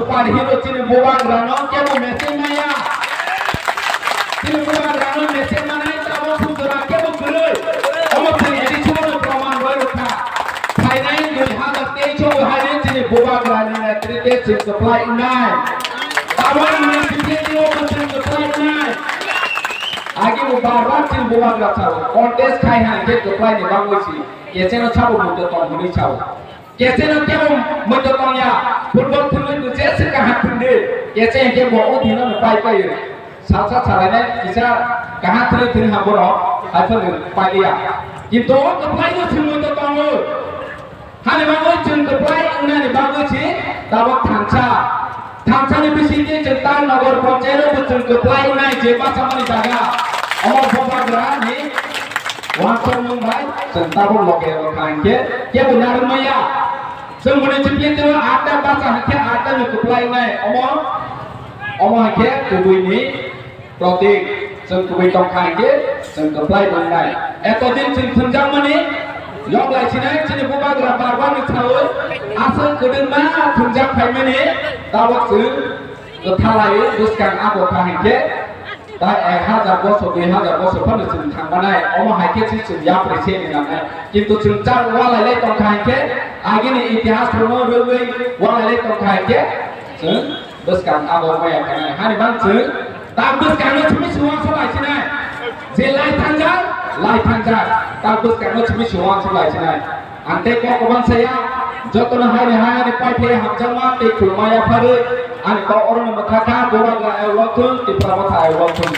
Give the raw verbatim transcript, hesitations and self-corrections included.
Par hino chini bubagrano kebo message maya. Chini bubagrano message manai tamo sujura kebo kwrwi. Omo chini edichino proman roi rokha. Phainai dui hazar teis o hai chini bubagrani netrite chini kwplai nai. Abo ni netrite o chini kwplai nai. Agi bo bar bar chini bubagra chao. Contest khai hai ke kwplai ni bangwi si. Kecheno chabo muto tong hwnwi chao. Kecheno kebo muitu tongya, football thwngwi bo jese kaham thwngdi, keche hinkhe bo o dino no pai pai. Salsa salainai kisa kaham thwngwi thwngwi ha borok, hai phano pai liya. Kintu o kwplai no chwng muitu tongo. Hani bagwi chwng kwplai wngnani bagwi si tabok thansa. Thansani bisingtwi chwng tal nogor panchayat o bo chwng kwplai wngnai je bachamani jaga. Omo bubagra ni wansukmung bai chwng tabok loge rokha hinkhe kebo narwk maya. Chwng boni chipli twi atta bacha hinkhe atta ni kwplai wngnai. Omo, omo hinkhe kubui ni protik. Chwng kubui tongkha hinkhe chwng kwplai wngnai. Etodin chwng thwngjakmani yoklai sinai chini bubagra barbar ni sawi aswk kwdwngma thwngjak phaimani tabok chwng kwthalai bwskang abo kha hinkhe ta ek hazar bosor, dui hazar bosor phano chwng thangmanai, omo hai khe se chwng yapri se ni nangnai. Kintu chwng chak walai lai tongkha hinkhe, agini itihas rokno rwgwi walai lai tongkha hinkhe, chwng bwskang abo maya khanai. Hani bang chwng ta bwskangno chumi suwang so lai sinai. Je lai thangjak, lai thangjak. Ta bwskangno chumi suwang so lai sinai. Ang tei kok kwbang saya, jotono haini hai ani paithai hamjakma tei khulumma yapharwi ani kok orono mwthakha, Bubagra ayuk lokthung, Tipra Motha ayuk lokthung.